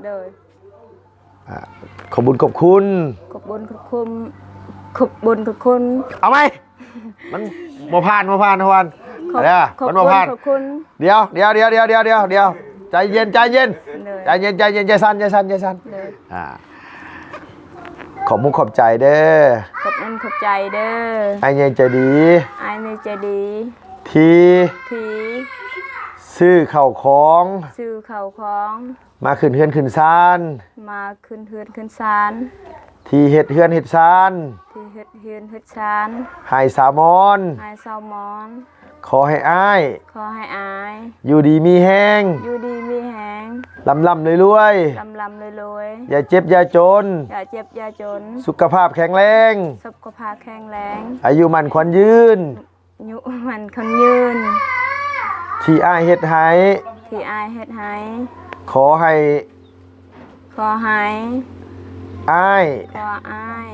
ໂດຍ ອ່າ ຂອບບຸນຂອບຄຸນ ຂອບບຸນຂອບຄຸນ ຂອບບຸນຂອບຄຸນ ເອົາໃໝ່ ມັນບໍ່ຜ່ານ ບໍ່ຜ່ານ ບໍ່ຜ່ານ ຂອບ ເດີ້ ຂອບ ມັນບໍ່ຜ່ານ ຂອບຄຸນ ດຽວ ດຽວ ດຽວ ໃຈເຢັນ ໃຈເຢັນ ໂດຍ ໃຈເຢັນ ໃຈເຢັນ ໃຈສັ່ນ ໃຈສັ່ນ ໃຈສັ່ນ ໂດຍ ອ່າ ຂອບມຸກຂອບໃຈເດີ້ ຂອບມຸກຂອບໃຈເດີ້ ອ້າຍໃຫຍ່ໃຈດີ ອ້າຍໃຫຍ່ໃຈດີ ທີ່ ທີ່ ຊື້ເຂົ້າຂອງ ຊື້ເຂົ້າຂອງ ມາຂຶ້ນເຮືອນຂຶ້ນຊານ ມາຂຶ້ນເຮືອນຂຶ້ນຊານ ທີ່ເຮັດເຮືອນເຮັດຊານ ທີ່ເຮັດເຮືອນເຮັດຊານ ໃຫ້ສາວມອນ ໃຫ້ສາວມອນ ຂໍໃຫ້ອ້າຍ ຂໍໃຫ້ອ້າຍ ຢູ່ດີມີແຮງ ຢູ່ດີມີແຮງ ລ່ຳໆລວຍໆ ລ່ຳໆລວຍໆ ຢ່າເຈັບຢ່າຈົນ ຢ່າເຈັບຢ່າຈົນ ສຸຂະພາບແຂງແຮງ ສຸຂະພາບແຂງແຮງ ອາຍຸໝັ້ນຂວັນຍືນ ອາຍຸໝັ້ນຂວັນຍືນ ທີ່ອ້າຍເຮັດໃຫ້ ທີ່ອ້າຍເຮັດໃຫ້ ຂໍໃຫ້ ຂໍໃຫ້ ອ້າຍ ຂໍອ້າຍ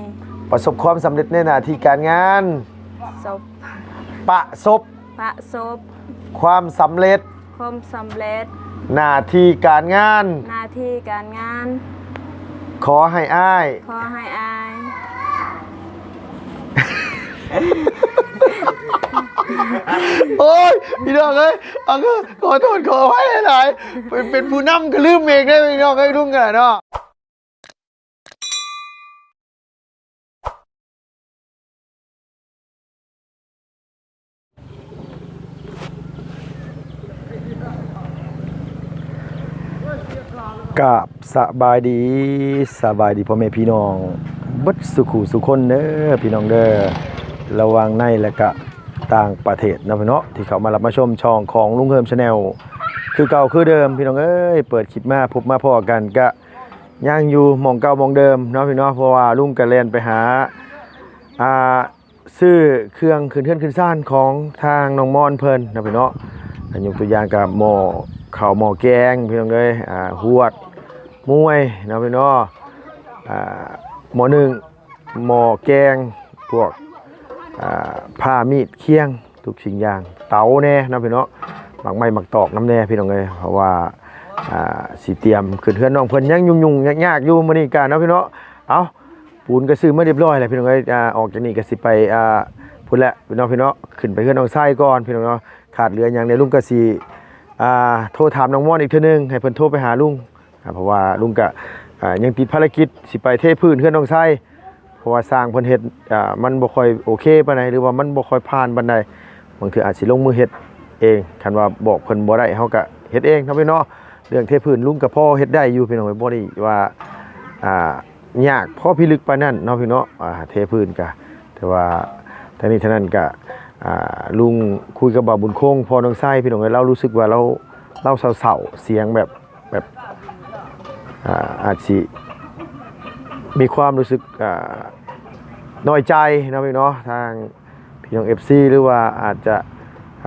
ປະສົບຄວາມສຳເລັດໃນໜ້າທີ່ການງານ ປະສົບ ປະສົບ ປະສົບ ຄວາມສຳເລັດ ຄວາມສຳເລັດ ໜ້າທີ່ການງານ ໜ້າທີ່ການງານ ຂໍໃຫ້ອ້າຍ ຂໍໃຫ້ອ້າຍ ໂອ້ຍ ພີ່ນ້ອງເອີຍ ອັນ ຂໍໂທດຂໍອະໄພຫຼາຍໆ ເປັນ ເປັນຜູ້ນຳກໍລືມເອງເດ້ ພີ່ນ້ອງເອີຍ ລຸງກໍໄດ້ເນາະ. ກາບສະບາຍດີ ສະບາຍດີພໍ່ແມ່ພີ່ນ້ອງເບິດສູ່ຄູ່ສູ່ຄົນເດີພີ່ນ້ອງເດີ ລະຫວ່າງໃນ ແລະກະຕ່າງປະເທດເນາະພີ່ນ້ອງເນາະ ທີ່ເຂົ້າມາຮັບມາຊົມຊ່ອງຂອງລຸງເຮີມ Channel ຄືເກົ່າຄືເດີມພີ່ນ້ອງເອີຍ ເປີດຄລິບມາພົບມາພໍ້ກັນກະ ຍັງຢູ່ໝ່ອງເກົ່າໝ່ອງເດີມເນາະພີ່ນ້ອງເນາະ ເພາະວ່າລຸງກະແລ່ນໄປຫາ ອ່າ ຊື້ເຄື່ອງຂຶ້ນເຮືອນຂຶ້ນຊານຂອງທາງນ້ອງມອນເພິ່ນເນາະພີ່ນ້ອງເນາະ ຍົກຕົວຢ່າງກະໝໍ້ເຂົ້າໝໍ້ແກງພີ່ນ້ອງເອີຍ ອ່າ ຫວດ ມວຍເນາະພີ່ນ້ອງເນາະ ອ່າ ໝໍ້ໜຶ້ງ ໝໍ້ແກງ ພວກ ອ່າ ຜ້າມີດຄຽງ ທຸກສິ່ງຢ່າງ ເຕົາແດ່ເນາະພີ່ນ້ອງເນາະ ໝາກໄມ້ໝາກຕອກນຳແດ່ພີ່ນ້ອງເອີຍ ເພາະວ່າ ອ່າ ຊິຕຽມຂຶ້ນເຮືອນນ້ອງເພິ່ນ ຍັງຫຍຸ້ງໆຍາກໆຢູ່ມື້ນີ້ກະເນາະພີ່ນ້ອງເນາະ ເອົ້າ ປູນກໍຊື້ມາຮຽບຮ້ອຍແລ້ວພີ່ນ້ອງເອີຍ ອ່າ ອອກຈາກນີ້ກໍຊິໄປ ອ່າ ພຸ້ນແຫຼະພີ່ນ້ອງເນາະ ຂຶ້ນໄປເຮືອນນ້ອງຊາຍກ່ອນພີ່ນ້ອງເນາະ ຂາດເຫຼືອຫຍັງແດ່ລຸງກໍຊິ ອ່າ ໂທຖາມນ້ອງມອນອີກເທື່ອໜຶ່ງ ໃຫ້ເພິ່ນໂທໄປຫາລຸງ ອ່າ ເພາະວ່າລຸງກະ ອ່າ ຍັງຕິດພາລະກິດຊິໄປເທພື້ນເຮືອນນ້ອງຊາຍ ເພາະວ່າຊ່າງເພິ່ນເຮັດ ອ່າ ມັນບໍ່ຄ່ອຍໂອເຄປານໃດ ຫຼືວ່າມັນບໍ່ຄ່ອຍຜ່ານປານໃດ ບາງເທື່ອອາດຊິລົງມືເຮັດເອງ ຄັນວ່າບອກເພິ່ນບໍ່ໄດ້ ເຮົາກະເຮັດເອງເນາະພີ່ນ້ອງເນາະ ເລື່ອງເທພື້ນລຸງກະພໍເຮັດໄດ້ຢູ່ພີ່ນ້ອງ ບໍ່ໄດ້ວ່າ ອ່າ ຍາກພໍພິລຶກປານນັ້ນເນາະພີ່ນ້ອງເນາະ ອ່າ ເທພື້ນກະ ແຕ່ວ່າທັງນີ້ທັງນັ້ນກະ ອ່າ ລຸງຄຸຍກັບບ່າວບຸນຄົງ ພໍ່ນ້ອງຊາຍພີ່ນ້ອງເອີຍ ລາວຮູ້ສຶກວ່າລາວ ລາວເສົ້າໆ ສຽງແບບ ແບບ ອ່າ ອາດຊິມີຄວາມຮູ້ສຶກ ອ່າ ນ້ອຍໃຈເນາະພີ່ນ້ອງເນາະ ທາງພີ່ນ້ອງເອັຟຊີ ຫຼືວ່າອາດຈະ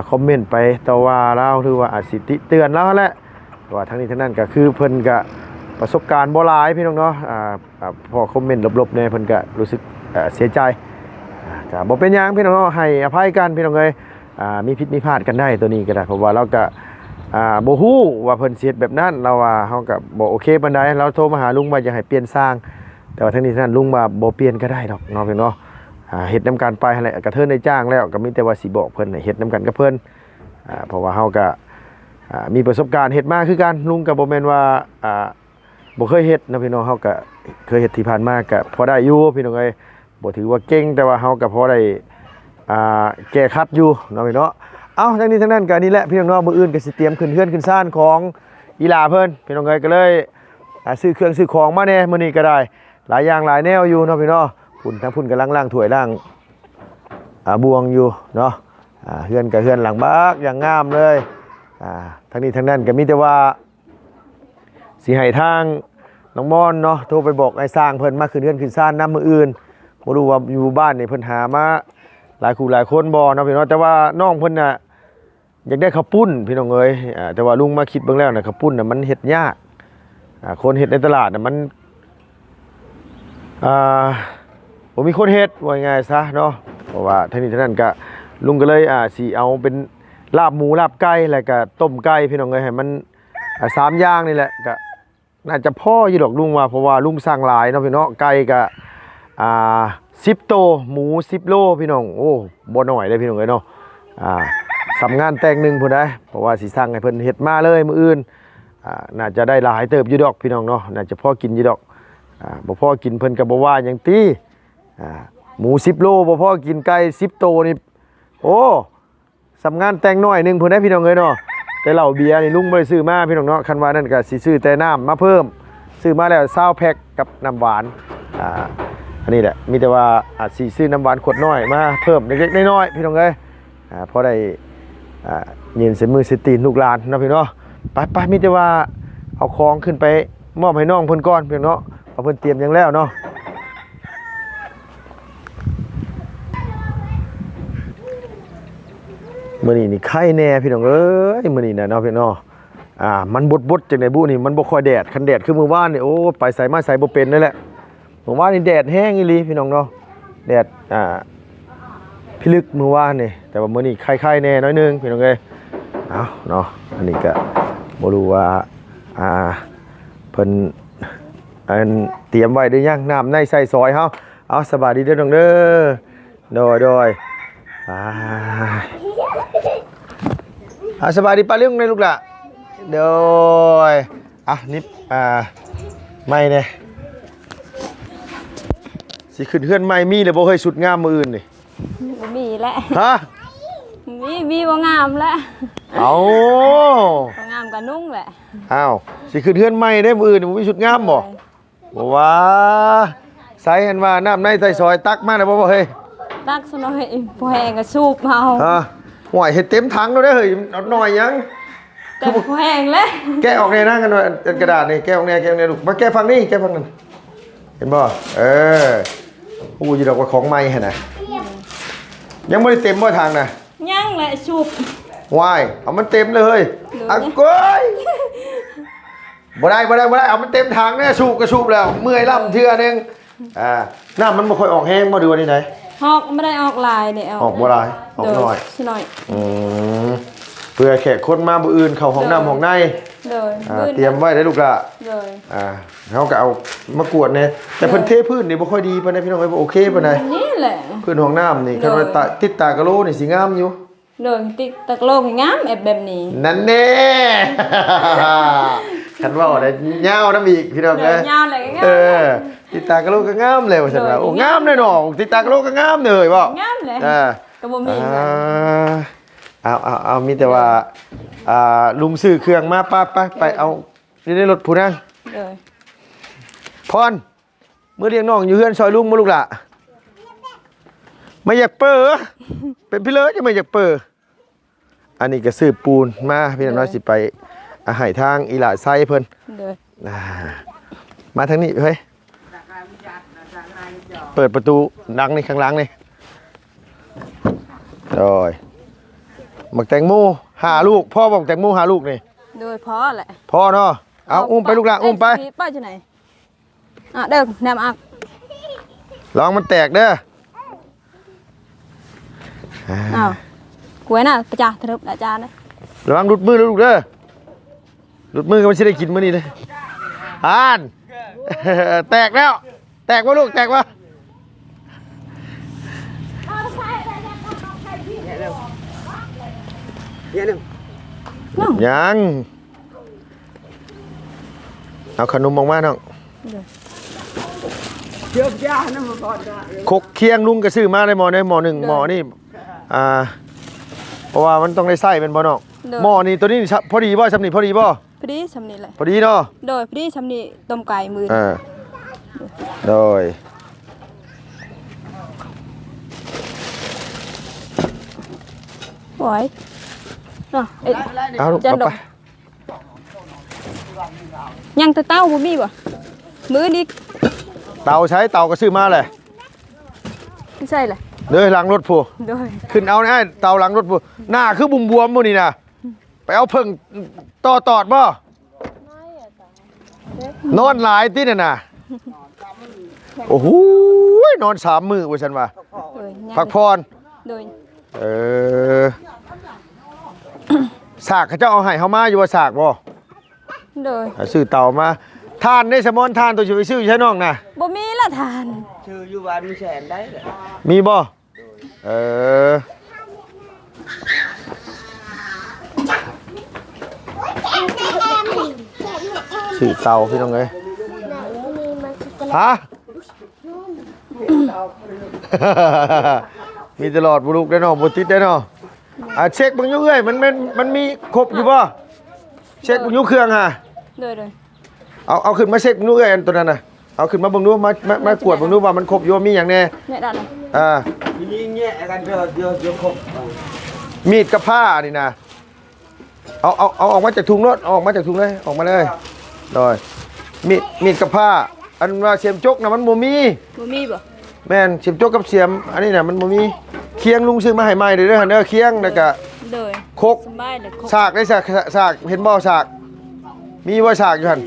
ຄອມເມັນໄປຕໍ່ວ່າລາວ ຫຼືວ່າອາດຊິຕິເຕືອນລາວຫັ້ນແຫຼະ ແຕ່ວ່າທັງນີ້ທັງນັ້ນກໍຄືເພິ່ນກໍປະສົບການບໍ່ຫຼາຍພີ່ນ້ອງເນາະ ອ່າ ອ່າ ພໍຄອມເມັນລົບໆແດ່ ເພິ່ນກໍຮູ້ສຶກ ເອີ ເສຍໃຈ ອ່າ ກໍບໍ່ເປັນຫຍັງພີ່ນ້ອງເນາະ ໃຫ້ອະໄພກັນພີ່ນ້ອງເອີຍ ອ່າ ມີຜິດມີພາດກັນໄດ້ ໂຕນີ້ກໍໄດ້ ເພາະວ່າລາວກໍ ອ່າ ບໍ່ຮູ້ວ່າເພິ່ນຊິເຮັດແບບນັ້ນ ລາວວ່າເຮົາກໍບໍ່ໂອເຄປານໃດ ລາວໂທມາຫາລຸງວ່າຢາກໃຫ້ປ່ຽນຊ່າງ ແຕ່ວ່າທັງນີ້ທັງນັ້ນລຸງວ່າບໍ່ປ່ຽນກໍໄດ້ດອກເນາະພີ່ນ້ອງເນາະ ອ່າ ເຮັດນຳກັນໄປຫັ້ນແຫຼະ ກະເທີນໄດ້ຈ້າງແລ້ວ ກໍມີແຕ່ວ່າຊິບອກເພິ່ນໃຫ້ເຮັດນຳກັນກັບເພິ່ນ ອ່າ ເພາະວ່າເຮົາກໍ ອ່າ ມີປະສົບການເຮັດມາຄືກັນ ລຸງກໍບໍ່ແມ່ນວ່າ ອ່າ ບໍ່ເຄີຍເຮັດເນາະພີ່ນ້ອງ ເຮົາກະເຄີຍເຮັດທີ່ຜ່ານມາກະພໍໄດ້ຢູ່ພີ່ນ້ອງເອີຍ ບໍ່ຖືວ່າເກັ່ງ ແຕ່ວ່າເຮົາກະພໍໄດ້ ອ່າ ແກ້ຂັດຢູ່ເນາະພີ່ນ້ອງເນາະ ເອົ້າ ທັງນີ້ທັງນັ້ນກະນີ້ແຫຼະພີ່ນ້ອງເນາະ ມື້ອື່ນກະຊິຕຽມຂຶ້ນເຮືອນຂຶ້ນຊານຂອງອີ່ຫຼ້າເພິ່ນພີ່ນ້ອງເອີຍ ກະເລີຍ ອ່າ ຊື້ເຄື່ອງຊື້ຂອງມາແດ່ ມື້ນີ້ກະໄດ້ຫຼາຍຢ່າງຫຼາຍແນວຢູ່ເນາະພີ່ນ້ອງເນາະ ພຸ້ນ ທາງພຸ້ນກຳລັງລ້າງຖ້ວຍລ້າງ ອ່າ ບ່ວງຢູ່ເນາະ ອ່າ ເຮືອນກະເຮືອນຫຼັງບັກຢ່າງງາມເລີຍ ອ່າ ທັງນີ້ທັງນັ້ນກະມີແຕ່ວ່າ ຊິໃຫ້ທາງນ້ອງມອນເນາະ ໂທໄປບອກອ້າຍຊ່າງເພິ່ນມາຂຶ້ນເຮືອນຂຶ້ນຊານນຳມື້ອື່ນ ບໍ່ຮູ້ວ່າຢູ່ບ້ານນີ້ເພິ່ນຫາມາຫຼາຍຄູ່ຫຼາຍຄົນບໍ່ເນາະພີ່ນ້ອງ ແຕ່ວ່ານ້ອງເພິ່ນນະຢາກໄດ້ເຂົ້າປຸ້ນພີ່ນ້ອງເອີຍ ອ່າ ແຕ່ວ່າລຸງມາຄິດເບິ່ງແລ້ວນະ ເຂົ້າປຸ້ນນະມັນເຮັດຍາກ ອ່າ ຄົນເຮັດໃນຕະຫຼາດນະມັນ ອ່າ ບໍ່ມີຄົນເຮັດ ເວົ້າງ່າຍໆຊະເນາະ ເພາະວ່າທັງນີ້ທັງນັ້ນກະ ລຸງກະເລີຍ ອ່າ ຊິເອົາເປັນລາບໝູລາບໄກ່ ແລ້ວກະຕົ້ມໄກ່ພີ່ນ້ອງເອີຍ ໃຫ້ມັນ ອ່າ ສາມຢ່າງນີ້ແຫຼະ ກະ ໜ້າຈະພໍຢູ່ດອກລຸງວ່າ ເພາະວ່າລຸງສັ່ງຫຼາຍເນາະພີ່ນ້ອງເນາະ ໄກ່ກະ ອ່າ ສິບໂຕ ໝູສິບໂລພີ່ນ້ອງ. ໂອ້ ບໍ່ໜ້ອຍເດ້ພີ່ນ້ອງເອີຍເນາະ. ອ່າ ສ່ຳງານແຕ່ງໜຶ່ງພຸ້ນໃດ໋ ເພາະວ່າຊິສັ່ງໃຫ້ເພິ່ນເຮັດມາເລີຍມື້ອື່ນ. ອ່າ ໜ້າຈະໄດ້ຫຼາຍເຕີບຢູ່ດອກພີ່ນ້ອງເນາະ ໜ້າຈະພໍກິນຢູ່ດອກ. ອ່າ ບໍ່ພໍກິນເພິ່ນກະບໍ່ວ່າຫຍັງຕິ. ອ່າ ໝູສິບໂລ ບໍ່ພໍກິນໄກ່ສິບໂຕນີ້ ໂອ້ ສ່ຳງານແຕ່ງໜ້ອຍໜຶ່ງພຸ້ນເດ້ພີ່ນ້ອງເອີຍເນາະ. ແຕ່ເຫຼົ້າເບຍນີ້ລຸງບໍ່ໄດ້ຊື້ມາພີ່ນ້ອງເນາະ. ຄັນວ່ານັ້ນກະຊິຊື້ແຕ່ນ້ຳມາເພີ່ມ ຊື້ມາແລ້ວຊາວແພັກກັບນ້ຳຫວານ. ອ່າ ອັນນີ້ແຫຼະ ມີແຕ່ວ່າອາດຊິຊື້ນ້ຳຫວານຂວດນ້ອຍມາເພີ່ມເລັກໆນ້ອຍໆ ພີ່ນ້ອງເອີຍ. ອ່າ ພໍໄດ້ ອ່າ ຍື່ນໃສ່ມືໃສ່ຕີນລູກຫຼານເນາະພີ່ນ້ອງເນາະ. ໄປໆ ມີແຕ່ວ່າເອົາຂອງຂຶ້ນໄປມອບໃຫ້ນ້ອງເພິ່ນກ່ອນພີ່ນ້ອງເນາະ ວ່າເພິ່ນຕຽມຫຍັງແລ້ວເນາະ. ມື້ນີ້ນີ້ໄຄແດ່ພີ່ນ້ອງເອີຍ ມື້ນີ້ນະເນາະພີ່ນ້ອງເນາະ. ອ່າ ມັນບົດໆ ຈັ່ງໃດບຸນີ້ ມັນບໍ່ຄ່ອຍແດດ ຄັນແດດຄືມື້ວານນີ້ ໂອ້ ໄປໃສມາໃສບໍ່ເປັນເລີຍແຫຼະ. ມື້ວານນີ້ແດດແຮງອີ່ຫຼີພີ່ນ້ອງເນາະ ແດດ ອ່າ ພິລຶກມື້ວານນີ້ ແຕ່ວ່າມື້ນີ້ໄຄໆແດ່ໜ້ອຍໜຶ່ງພີ່ນ້ອງເອີຍ. ເອົາເນາະ ອັນນີ້ກະບໍ່ຮູ້ວ່າ ອ່າ ເພິ່ນ ອັນ ຕຽມໄວ້ຫຼືຍັງ ນ້ຳໃນໃສ່ຊອຍເຮົາ. ເອົາ ສະບາຍດີເດີນ້ອງເດີ. ໂດຍ ໂດຍ ອ່າ ອ່າ ສະບາຍດີປ້າລຸງເດີລູກຫຼ້າ. ໂດຍ ອ່ະ ນິບ ອ່າ ໄມ້ແດ່ ຊິຂຶ້ນເຮືອນໃໝ່ ມີແລ້ວບໍ່ເຮີ້ຍ ຊຸດງາມມື້ອື່ນນີ້? ບໍ່ມີແຫຼະ. ຮະ? ມີ ມີບໍ່ງາມແຫຼະ. ເອົ້າ ບໍ່ງາມກະນຸ່ງແຫຼະ. ອ້າວ ຊິຂຶ້ນເຮືອນໃໝ່ເດ້ ມື້ອື່ນນີ້ບໍ່ມີຊຸດງາມບໍ່? ໂດຍ ບໍ່ວ່າ ໃສຫັ້ນວ່ານ້ຳໃນໃສ່ຊອຍ ຕັກມາແລ້ວບໍ່ເຮີ້ຍ? ຕັກຊະໜ້ອຍ ພໍແຫ້ງກະສູບເອົາ. ຮະ? ໂອ້ຍ ເຮັດເຕັມຖັງໂລດເດີເຮີ້ຍ ເອົາໜ້ອຍຫຍັງ? ແຕ່ພໍແຫ້ງແຫຼະ. ແກະອອກແດ່ນະ ອັນ ອັນກະດາດນີ້ ແກະອອກແດ່ ແກະອອກແດ່ລູກ. ມາແກະຝັ່ງນີ້ ແກະຝັ່ງນັ້ນ ເຫັນບໍ່? ເອີ ຮູ້ຢູ່ດອກວ່າຂອງໃໝ່ຫັ້ນນະ. ຍັງບໍ່ໄດ້ເຕັມບໍ່ຖັງນະ? ຍັງແຫຼະ ສູບ. ວ້າຍ ເອົາມັນເຕັມເລີຍເຮີ້ຍ. ໂດຍ ອາໂກຍ ບໍ່ໄດ້ ບໍ່ໄດ້ ບໍ່ໄດ້ ເອົາມັນເຕັມຖັງແດ່. ສູບກະສູບແລ້ວ ເມື່ອຍລ້ຳເທື່ອໜຶ່ງ. ອ່າ ນ້ຳມັນບໍ່ຄ່ອຍອອກແຮງບໍ່ ຫຼືວ່າແນວໃດ? ອອກ ບໍ່ໄດ້ອອກຫຼາຍເດ້ ອອກ ອອກບໍ່ຫຼາຍ ອອກໜ້ອຍ ໂດຍ ຊິໜ້ອຍ. ອືມ ເພື່ອແຂກຄົນມາມື້ອື່ນເຂົ້າຫ້ອງນ້ຳ ໂດຍ ຫ້ອງໃນ. ໂດຍ ອ່າ ມື້ອື່ນ ຕຽມໄວ້ເດີລູກຫຼ້າ. ໂດຍ ອ່າ ເຮົາກະເອົາມາກວດແດ່ ແຕ່ເພິ່ນ ໂດຍ ເທພື້ນນີ້ບໍ່ຄ່ອຍດີປານໃດພີ່ນ້ອງເອີຍ ບໍ່ໂອເຄປານໃດ. ນີ້ແຫຼະ ພື້ນຫ້ອງນ້ຳນີ້ ໂດຍ ຄັນວ່າຕິດຕາກະໂລນີ້ຊິງາມຢູ່. ໂດຍ ຕິດຕາກະໂລກະງາມ ແອບແບບນີ້. ນັ້ນແນ່ ຄັນເວົ້າໄດ້ຍາວນຳອີກພີ່ນ້ອງເອີຍ. ໂດຍ ຍາວແຫຼະກະງາມ. ເອີ ຕິດຕາກະໂລກະງາມແລ້ວວ່າຊັ້ນວ່າ. ໂດຍ ໂອ້ ງາມແນ່ເນາະ ຕິດຕາກະໂລກະງາມເດີເວົ້າ. ງາມແຫຼະ. ເອີ ກະບໍ່ມີຫຍັງ. ອ່າ ເອົາ ເອົາ ເອົາ ມີແຕ່ວ່າ ອ່າ ລຸງຊື້ເຄື່ອງມາ ໄປ ໄປ ໄປເອົາຢູ່ໃນລົດພຸ້ນນາ. ໂດຍ ພອນ ເມືອລ້ຽງນ້ອງຢູ່ເຮືອນຊ່ອຍລຸງບໍ່ລູກຫຼ້າ? ມາຢາກເປີ ເປັນພິເລີດ ມາຢາກເປີ. ອັນນີ້ກະຊື້ປູນມາພີ່ນ້ອງເນາະ. ໂດຍ ຊິໄປ ອ່າ ໃຫ້ທາງອີຫຼ້າໄຊເພິ່ນ. ໂດຍ ອ່າ ມາທາງນີ້ເຮີ້ຍ ເປີດປະຕູຫຼັງນີ້ ຂ້າງຫຼັງນີ້. ໂດຍ ໝາກແຕງໂມຫ້າລູກ ພໍບໍ່ ໝາກແຕງໂມຫ້າລູກນີ້? ໂດຍ ພໍແຫຼະ. ພໍເນາະ. ເອົາ ອຸ້ມໄປລູກຫຼ້າ ອຸ້ມໄປ. ໄປຈັ່ງໃດ? ອ່ະ ເດີ ແນມອັກ ລະວັງມັນແຕກເດີ. ອ້າວ ກວຍນະ ປະຈາ ທະລຶບອາຈານນະ. ລະວັງຫຼຸດມືເດີລູກເດີ ຫຼຸດມື ມັນຊິໄດ້ກິນມື້ນີ້ເດີ. ອ່ານ ແຕກແລ້ວ ແຕກບໍ່ລູກ ແຕກບໍ່? ຍັງ ເອົາຂະໜົມອອກມານ້ອງ. ໂດຍ ຄົກຄຽງລຸງກະຊື້ມາໄດ້ໝໍ້ໜຶ່ງ ໝໍ້ນີ້. ໂດຍ ອ່າ ເພາະວ່າມັນຕ້ອງໄດ້ໃຊ້ແມ່ນບໍ່ນ້ອງ? ໂດຍ ໝໍ້ນີ້ ໂຕນີ້ພໍດີບໍ່? ຊ່ຳນີ້ພໍດີບໍ່? ພໍດີຊ່ຳນີ້ແຫຼະ. ພໍດີເນາະ. ໂດຍ ພໍດີຊ່ຳນີ້ ຕົ້ມໄກ່ມື້. ເອີ ໂດຍ ໂອ້ຍ ເນາະ. ເອີ ເອົາລູກ ເອົາໄປ. ຍັງແຕ່ເຕົາບໍ່ມີບໍ່? ມື້ນີ້ ເຕົາໃສ? ເຕົາກະຊື້ມາແຫຼະ. ໃສແຫຼະ? ເດີ ຫຼັງລົດພຸ້ນ. ໂດຍ ຂຶ້ນເອົາແນ່ ເຕົາຫຼັງລົດພຸ້ນ. ໜ້າຄືບວມໆມື້ນີ້ນະ. ໄປເອົາເຜິ້ງຕໍ່ຕອດບໍ່? ນອນຫຼາຍຕິນັ້ນນະ. ໂອ້ໂຫ ນອນສາມມື້ວ່າຊັ້ນວ່າ. ໂດຍ ພັກຜ່ອນ. ໂດຍ ເອີ ສາກເຂົາເຈົ້າເອົາໃຫ້ເຮົາມາຢູ່ວ່າ ສາກບໍ່? ໂດຍ ຊື້ເຕົາມາ. ຖ່ານເດ້ ສະໝອນ ຖ່ານໂຕຊິໄປຊື້ຢູ່ໃສນ້ອງນະ? ບໍ່ມີລະຖ່ານ. ຊື້ຢູ່ບ້ານມີແສນໄດ້ລະ. ມີບໍ່? ເອີ ຊື້ເຕົາພີ່ນ້ອງເອີຍ. ຮະ? ມີຕະຫຼອດບໍ່ລູກເດ້ເນາະ ບໍ່ຕິດເດ້ເນາະ. ອ່າ ເຊັກເບິ່ງຢູ່ເອື້ອຍ ມັນ ມັນ ມັນມີຄົບຢູ່ບໍ່? ເຊັກເບິ່ງຢູ່ເຄື່ອງຫາ. ໂດຍ ໂດຍ. ເອົາ ເອົາຂຶ້ນມາເຊັກເບິ່ງດູເອື້ອຍ ອັນໂຕນັ້ນນະ ເອົາຂຶ້ນມາເບິ່ງດູ ມາ ມາ ມາກວດເບິ່ງດູວ່າມັນຄົບຢູ່ບໍ່ ມີຫຍັງແດ່. ແນະດານ ອ່າ ມີແຍກກັນ ເດີ ເດີ ຄົບ. ມີດກັບພ້ານີ້ນະ ເອົາ ເອົາ ເອົາອອກມາຈາກຖົງໂລດ ເອົາອອກມາຈາກຖົງເລີຍ ອອກມາເລີຍ. ໂດຍ ມີດ ມີດກັບພ້າ ອັນວ່າສຽມຈົກນະ ມັນບໍ່ມີ. ບໍ່ມີບໍ່? ແມ່ນ ສຽມຈົກກັບສຽມ ອັນນີ້ນະ ມັນບໍ່ມີ. ຄຽງລຸງຊື້ມາໃຫ້ໃໝ່ເດີ ເດີ ຄຽງ ແລ້ວກະ ໂດຍ ຄົກ ສາກເດ້ ສາກ ສາກ ເຫັນບໍ່ ສາກ ມີບໍ່ສາກຢູ່ຫັ້ນ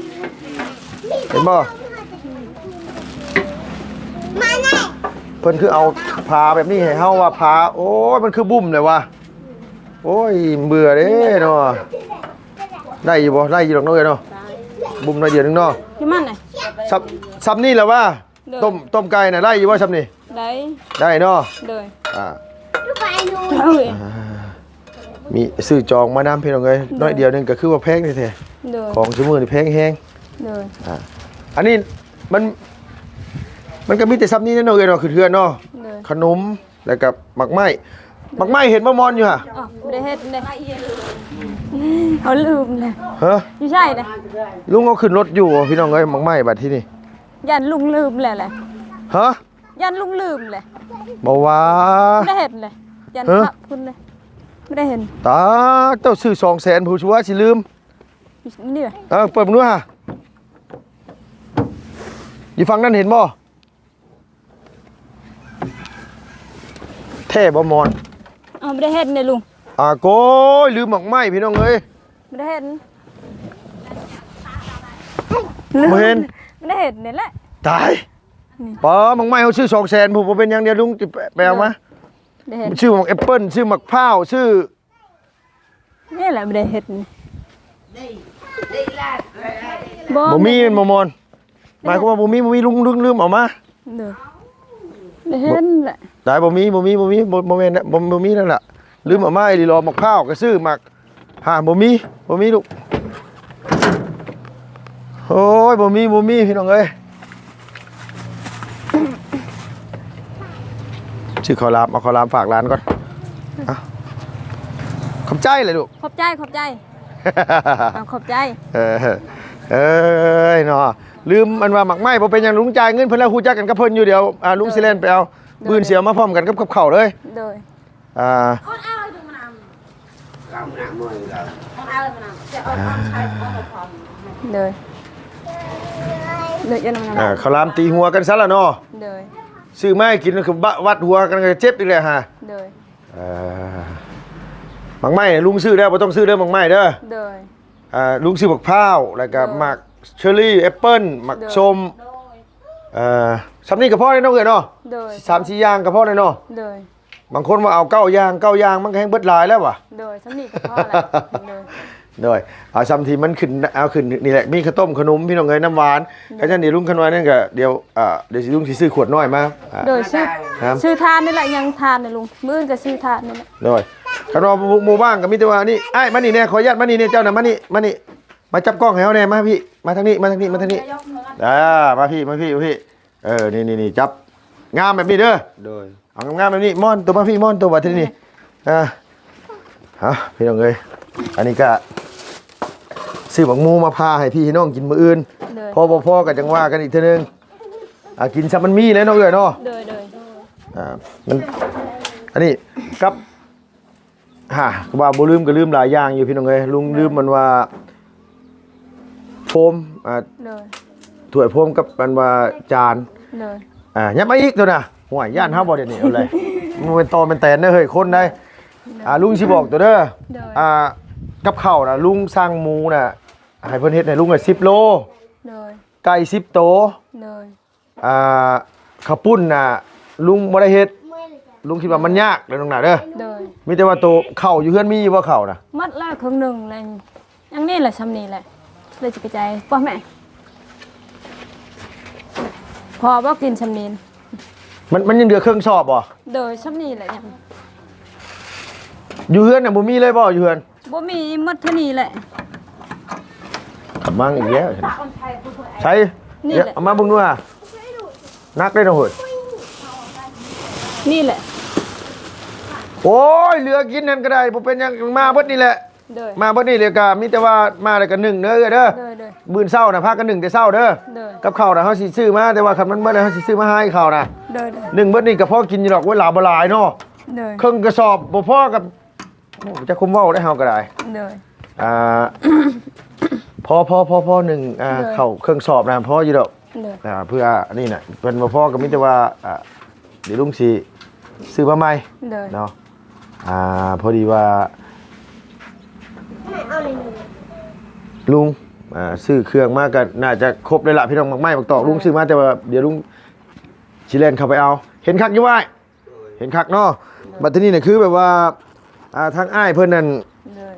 ເຫັນບໍ່? ເພິ່ນຄືເອົາຜ້າແບບນີ້ໃຫ້ເຮົາວ່າຜ້າ ໂອ້ຍ ມັນຄືບຸ້ມແຫຼະວ່າ. ໂອ້ຍ ເບື່ອເດ້ເນາະ. ໄດ້ຢູ່ບໍ່? ໄດ້ຢູ່ດອກເນາະ ເອີຍເນາະ. ບຸ້ມໜ້ອຍດຽວໜຶ່ງເນາະ ຄືມັນນະ ຊ່ຳ ຊ່ຳນີ້ແຫຼະວ່າ. ໂດຍ ຕົ້ມ ຕົ້ມໄກ່ນະ ໄດ້ຢູ່ບໍ່ຊ່ຳນີ້? ໄດ້ ໄດ້ເນາະ. ໂດຍ ອ່າ ເອົາເວີຍ ອ່າ ມີຊື້ຈອງມານຳພີ່ນ້ອງເອີຍ. ໂດຍ ໜ້ອຍດຽວໜຶ່ງກໍຄືວ່າແພງແທ້ໆ. ໂດຍ ຂອງຊຸມື້ນີ້ແພງແຮງ. ໂດຍ ອ່າ ອັນນີ້ມັນ ມັນກໍມີແຕ່ຊ່ຳນີ້ແຫຼະເນາະ ເອີຍເນາະ ຂຶ້ນເຮືອນເນາະ. ໂດຍ ຂະໜົມ ແລ້ວກໍໝາກໄມ້ ໝາກໄມ້ເຫັນບໍ່ມອນຢູ່ຫະ? ອໍ ບໍ່ໄດ້ເຮັດເດ້ ເຮົາລືມແລ້ວ. ຮະ? ຢູ່ໃສເດ້? ລຸງເອົາຂຶ້ນລົດຢູ່ພີ່ນ້ອງເອີຍ ໝາກໄມ້ບັດທີນີ້. ຢ້ານລຸງລືມແລ້ວແຫຼະ. ຮະ? ຢ້ານລຸງລືມແຫຼະ. ບໍ່ວ່າ ບໍ່ໄດ້ເຮັດເດ້ ຢ້ານ ຮະ? ພະພຸ້ນເດ້ ບໍ່ໄດ້ເຫັນ. ຕາ ເຈົ້າຊື້ສອງແສນ ຜູ້ຊົ່ວຊິລືມ. ນີ້ ເອີ ເປີດເບິ່ງດູຫາ ຢູ່ຝັ່ງນັ້ນເຫັນບໍ່? ແທ້ບໍ່ມອນ? ເອົາ ບໍ່ໄດ້ເຫັນເດ້ລຸງ. ອາໂກຍ ລືມໝາກໄມ້ພີ່ນ້ອງເອີຍ ບໍ່ໄດ້ເຫັນ. ບໍ່ເຫັນ ບໍ່ໄດ້ເຫັນນີ້ແຫຼະ. ຕາຍ ນີ້ ປ້າ ໝາກໄມ້ເຮົາຊື້ສອງແສນພຸ້ນ ບໍ່ເປັນຫຍັງ ດຽວລຸງຊິໄປ ໄປເອົາມາ. ບໍ່ໄດ້ເຫັນ ຊື້ໝາກແອັບເປິ້ນ ຊື້ໝາກພ້າວ ຊື້ ນີ້ແຫຼະບໍ່ໄດ້ເຮັດນີ້. ບໍ່ ບໍ່ມີແມ່ນບໍ່ມອນ? ໝາຍຄວາມວ່າບໍ່ມີ ບໍ່ມີ ລຸງ ລຸງລືມເອົາມາ. ໂດຍ ໄດ້ເຫັນແຫຼະ. ໄດ້ ບໍ່ມີ ບໍ່ມີ ບໍ່ມີ ບໍ່ ບໍ່ແມ່ນແຫຼະ ບໍ່ ບໍ່ມີແລ້ວລະ. ລືມເອົາມາອີ່ຫຼີຫຼໍ ໝາກພ້າວກໍຊື້ ໝາກ ຫາ ບໍ່ມີ ບໍ່ມີລູກ. ໂອ້ຍ ບໍ່ມີ ບໍ່ມີ ພີ່ນ້ອງເອີຍ. ຊື້ເຂົ້າຫຼາມ ເອົາເຂົ້າຫຼາມຝາກຫຼານກ່ອນ. ເອົາ ຂອບໃຈແຫຼະລູກ. ຂອບໃຈ ຂອບໃຈ. ເອົາ ຂອບໃຈ. ເອີ ເອີຍເນາະ ລືມອັນວ່າໝາກໄມ້. ບໍ່ເປັນຫຍັງ ລຸງຈ່າຍເງິນເພິ່ນແລ້ວ ຮູ້ຈັກກັນກັບເພິ່ນຢູ່. ດຽວ ອ່າ ລຸງຊິແລ່ນໄປເອົາ. ໂດຍ ມື້ອື່ນຊິເອົາມາພ້ອມກັນກັບ ກັບເຂົ້າເລີຍ. ໂດຍ ອ່າ ໂດຍ ໂດຍ ເຂົ້າຫຼາມຕີຫົວກັນຊະລະເນາະ. ໂດຍ ຊື້ມາໃຫ້ກິນຄືບະ ວັດຫົວກັນກໍເຈັບອີກແລ້ວຫາ. ໂດຍ ເອີ ໝາກໄມ້ລຸງຊື້ແລ້ວ ບໍ່ຕ້ອງຊື້ເດີໝາກໄມ້ເດີ. ໂດຍ ອ່າ ລຸງຊື້ໝາກພ້າວ ແລ້ວກໍ ໂດຍ ໝາກເຊີຣີ ແອັບເປິ້ນ ໝາກ ໂດຍ ສົ້ມ. ໂດຍ ເອີ ຊ່ຳນີ້ກໍພໍແລ້ວເນາະ ເອື້ອຍເນາະ. ໂດຍ ສາມສີ່ຢ່າງກໍພໍແລ້ວເນາະ. ໂດຍ ບາງຄົນວ່າເອົາເກົ້າຢ່າງ ເກົ້າຢ່າງມັນກໍແຮງເບິດຫຼາຍແລ້ວຫວາ. ໂດຍ ຊ່ຳນີ້ກໍພໍແລ້ວ. ໂດຍ ໂດຍ ເອົາຊ່ຳທີ່ມັນຂຶ້ນ ເອົາຂຶ້ນນີ້ແຫຼະ ມີເຂົ້າຕົ້ມຂະໜົມພີ່ນ້ອງເອີຍ ນ້ຳຫວານ. ໂດຍ ຄັນຊັ້ນດຽວລຸງ ຄັນວ່ານັ້ນກໍດຽວ ອ່າ ດຽວລຸງຊິຊື້ຂວດນ້ອຍມາ. ອ່າ ໂດຍ ຊື້ ຊື້ຖ່ານນີ້ແຫຼະ ຍັງຖ່ານນະລຸງ ມື້ອື່ນກໍຊື້ຖ່ານນີ້ແຫຼະ. ໂດຍ ຄັນວ່າໝູ່ ໝູ່ບ້ານກໍມີແຕ່ວ່ານີ້ ອ້າຍມານີ້ແດ່ ຂໍອະນຸຍາດມານີ້ແດ່ ເຈົ້ານະ ມານີ້ ມານີ້ ມາຈັບກ້ອງໃຫ້ເຮົາແດ່ ມາພີ່ ມາທາງນີ້ ມາທາງນີ້ ມາທາງນີ້. ອ່າ ມາພີ່ ມາພີ່ ມາພີ່. ເອີ ນີ້ໆໆ ຈັບງາມແບບນີ້ເດີ. ໂດຍ ເອົາງາມໆແບບນີ້ ມ່ອນໂຕມາພີ່ ມ່ອນໂຕບັດທີນີ້. ອ່າ ເອົາ ພີ່ນ້ອງເອີຍ ອັນນີ້ກະຊື້ໝາກໝູມາຜ່າໃຫ້ພີ່ໃຫ້ນ້ອງກິນມື້ອື່ນ. ໂດຍ ພໍບໍ່ພໍກໍຈັ່ງວ່າກັນອີກເທື່ອໜຶ່ງ. ອ່າ ກິນຊ່ຳມັນມີແຫຼະເນາະ ເອື້ອຍເນາະ. ໂດຍ ໂດຍ ອ່າ ມັນ ອັນນີ້ກັບ ຫາ ວ່າບໍ່ລືມກໍລືມຫຼາຍຢ່າງຢູ່ພີ່ນ້ອງເອີຍ. ລຸງລືມມັນວ່າໂຟມ ອ່າ ໂດຍ ຖ້ວຍໂຟມກັບອັນວ່າຈານ. ໂດຍ ອ່າ ຍັບມາອີກໂຕນະ. ຫ້ວຍ ຢ້ານເຮົາບໍ່ດຽວນີ້ ເອົາເລີຍ ມັນເປັນຕໍເປັນແຕນເດີເຮີ້ຍ ຄົນໃດ. ໂດຍ ອ່າ ລຸງຊິບອກໂຕເດີ. ໂດຍ ອ່າ ກັບເຂົ້ານະ ລຸງສັ່ງໝູນະ ໃຫ້ເພິ່ນເຮັດໃຫ້ລຸງ ສິບໂລ. ໂດຍ ໄກ່ສິບໂຕ. ໂດຍ ອ່າ ເຂົ້າປຸ້ນນະ ລຸງບໍ່ໄດ້ເຮັດ ລຸງຄິດວ່າມັນຍາກເດີນ້ອງໜ້າເດີ. ໂດຍ ມີແຕ່ວ່າໂຕເຂົ້າຢູ່ເຮືອນມີຢູ່ບໍ່ເຂົ້ານະ? ໝົດແລ້ວເຄິ່ງໜຶ່ງແລ້ວ ຍັງນີ້ແຫຼະ ຊ່ຳນີ້ແຫຼະ ເລີຍຊິໄປຈ່າຍ. ປ້ອມແມ່ ພໍບໍ່ກິນຊ່ຳນີ້ນະ? ມັນ ມັນຍັງເຫຼືອເຄິ່ງສອບບໍ່? ໂດຍ ຊ່ຳນີ້ແຫຼະຍັງ. ຢູ່ເຮືອນນະບໍ່ມີເລີຍບໍ່? ຢູ່ເຮືອນ ບໍ່ມີ ໝົດເທົ່ານີ້ແຫຼະ. ກຳລັງອີກແລ້ວ. ໃສ? ນີ້ແຫຼະ ເອົາມາເບິ່ງດູຫາ. ໜັກເດ້ເນາະເຮີ້ຍ. ນີ້ແຫຼະ. ໂອ້ຍ ເຫຼືອກິນຫັ້ນກໍໄດ້ ບໍ່ເປັນຫຍັງ ມາເບິດນີ້ແຫຼະ. ໂດຍ ມາເບິດນີ້ແລ້ວກໍມີແຕ່ວ່າມາແລ້ວກໍໜຶ້ງເດີເອື້ອຍເດີ. ໂດຍ ໂດຍ ມື້ເຊົ້ານະພາກັນໜຶ້ງແຕ່ເຊົ້າເດີ. ໂດຍ ກັບເຂົ້ານະເຮົາຊິຊື້ມາ ແຕ່ວ່າຄັນມັນເບິດແລ້ວເຮົາຊິຊື້ມາໃຫ້ເຂົ້ານະ. ໂດຍ ໂດຍ ໜຶ້ງເບິດນີ້ກໍພໍກິນຢູ່ດອກ. ໂອ້ຍ ຫຼາຍບໍ່ຫຼາຍເນາະ. ໂດຍ ເຄິ່ງກະສອບບໍ່ພໍກັບ ໂອ້ ຈັກຄວາມເວົ້າໄດ້ເຮົາກໍໄດ້. ໂດຍ ອ່າ ພໍ ພໍ ພໍ ພໍໜຶ້ງ ອ່າ ໂດຍ ເຂົ້າເຄິ່ງສອບນະ ພໍຢູ່ດອກ. ໂດຍ ອ່າ ເພື່ອອັນນີ້ນະ ເພິ່ນບໍ່ພໍກໍມີແຕ່ວ່າ ອ່າ ດຽວລຸງຊິຊື້ມາໃໝ່. ໂດຍ ເນາະ. ອ່າ ພໍດີວ່າລຸງ ອ່າ ຊື້ເຄື່ອງມາກໍໜ້າຈະຄົບເລີຍລະ ພີ່ນ້ອງ. ໝາກໄມ້ໝາກຕອກ ໂດຍ ລຸງຊື້ມາ ແຕ່ວ່າດຽວລຸງຊິແລ່ນເຂົ້າໄປເອົາ. ເຫັນຄັກຢູ່ບໍ່ອ້າຍ? ເຫັນຄັກເນາະ. ໂດຍ ບັດທີນີ້ນະ ຄືແບບວ່າ ອ່າ ທາງອ້າຍເພິ່ນນັ້ນ ໂດຍ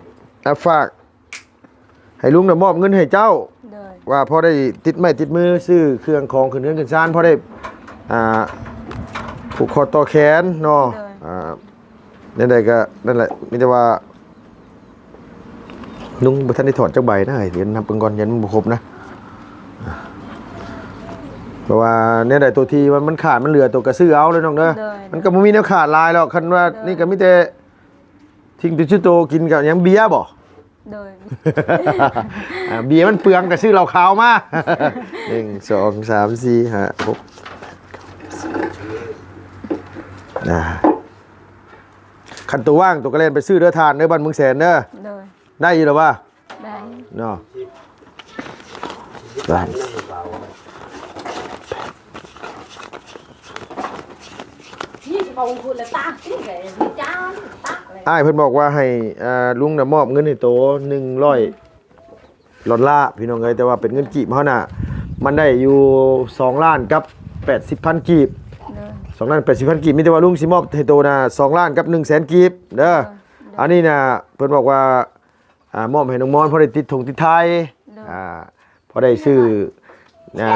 ອ່າ ຝາກໃຫ້ລຸງນະມອບເງິນໃຫ້ເຈົ້າ. ໂດຍ ວ່າພໍໄດ້ຕິດໄມ້ຕິດມືຊື້ເຄື່ອງຂອງຂຶ້ນເຮືອນຂຶ້ນຊານ ພໍໄດ້ ອ່າ ຜູກຄໍຕໍ່ແຂນເນາະ. ໂດຍ ອ່າ ແນວໃດກໍນັ້ນແຫຼະ ມີແຕ່ວ່າລຸງບໍ່ທັນໄດ້ຖອນຈັກໃບນະ ດຽວນັບເບິ່ງກ່ອນ ຍັງບໍ່ຄົບນະ. ເພາະວ່າແນວໃດຕົວທີ່ວ່າມັນຂາດມັນເຫຼືອ ໂຕກໍຊື້ເອົາເລີຍນ້ອງເດີ. ໂດຍ ມັນກໍບໍ່ມີແນວຂາດຫຼາຍດອກ. ຄັນວ່າ ໂດຍ ນີ້ກໍມີແຕ່ ທິງຕິດຊິໂຕ ກິນກັບຫຍັງ ເບຍບໍ່? ໂດຍ ອ່າ ເບຍມັນເປືອງ ກໍຊື້ເຫຼົ້າຂາວມາ. ໜຶ່ງ ສອງ ສາມ ສີ່ ຫ້າ ຫົກ ອ່າ ຄັນໂຕວ່າງ ໂຕກໍແລ່ນໄປຊື້ເດີ ຖ່ານເດີ ບ້ານເມືອງແສນເດີ. ໂດຍ ໄດ້ຢູ່ແລ້ວວ່າ? ໄດ້ເນາະ. ອ້າຍເພິ່ນບອກວ່າໃຫ້ ອ່າ ລຸງນະມອບເງິນໃຫ້ໂຕ ໜຶ່ງຮ້ອຍດອນລາ ພີ່ນ້ອງເອີຍ. ແຕ່ວ່າເປັນເງິນກີບເຮົານະ ມັນໄດ້ຢູ່ສອງລ້ານກັບແປດສິບພັນກີບ. ໂດຍ ສອງລ້ານແປດສິບພັນກີບ. ມີແຕ່ວ່າລຸງຊິມອບໃຫ້ໂຕນະ ສອງລ້ານກັບໜຶ່ງແສນກີບເດີ. ໂດຍ ອັນນີ້ນະ ເພິ່ນບອກວ່າ ອ່າ ມອບໃຫ້ນ້ອງມອນ ພໍໄດ້ຕິດຖົງຕິດໄທ. ໂດຍ ອ່າ ພໍໄດ້ຊື້ ອ່າ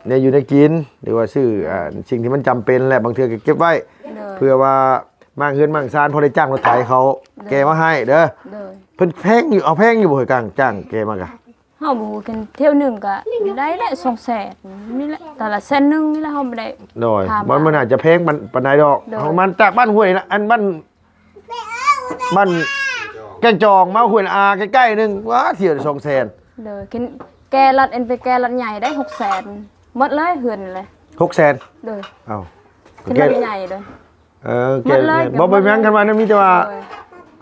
ແນວຢູ່ແນວກິນ ຫຼືວ່າຊື້ ອ່າ ສິ່ງທີ່ມັນຈຳເປັນ ແລະ ບາງເທື່ອກໍເກັບໄວ້ ໂດຍ ເພື່ອວ່າມ້າງເຮືອນມ້າງຊານ ພໍໄດ້ຈ້າງລົດໄຖເຂົາ ໂດຍ ແກ່ມາໃຫ້ເດີ. ໂດຍ ເພິ່ນແພງຢູ່ ເອົາແພງຢູ່ບໍ່ ເຮີ້ຍ ຈ້າງ ຈ້າງແກ່ມາກະ? ເຮົາບໍ່ຮູ້ ຄັນຖ້ຽວໜຶ່ງກະໄດ້ແຫຼະ ສອງແສນນີ້ແຫຼະ ແຕ່ລະແສນໜຶ່ງນີ້ແຫຼະ ເຮົາບໍ່ໄດ້. ໂດຍ ຖາມ ມັນ ມັນອາດຈະແພງປານ ປານໃດດອກ. ໂດຍ ເຮົາມາຈາກບ້ານຫ້ວຍລະ ອັນບ້ານ ບ້ານແກ້ງຈອງ ມາຫ້ວຍອາ ໃກ້ໆໜຶ່ງ ວ້າ ຖ້ຽວສອງແສນ. ໂດຍ ຂຶ້ນແກ່ລັດ ອັນໄປແກ່ລັດໃຫຍ່ໄດ້ຫົກແສນ ໝົດເລີຍ ເຮືອນເລີຍ ຫົກແສນ. ໂດຍ ເອົ້າ ຂຶ້ນລັດໃຫຍ່ເດີ. ເອີ ແກ່ ບໍ່ເປັນຫຍັງ ຄັນວ່ານັ້ນມີແຕ່ວ່າ ໂດຍ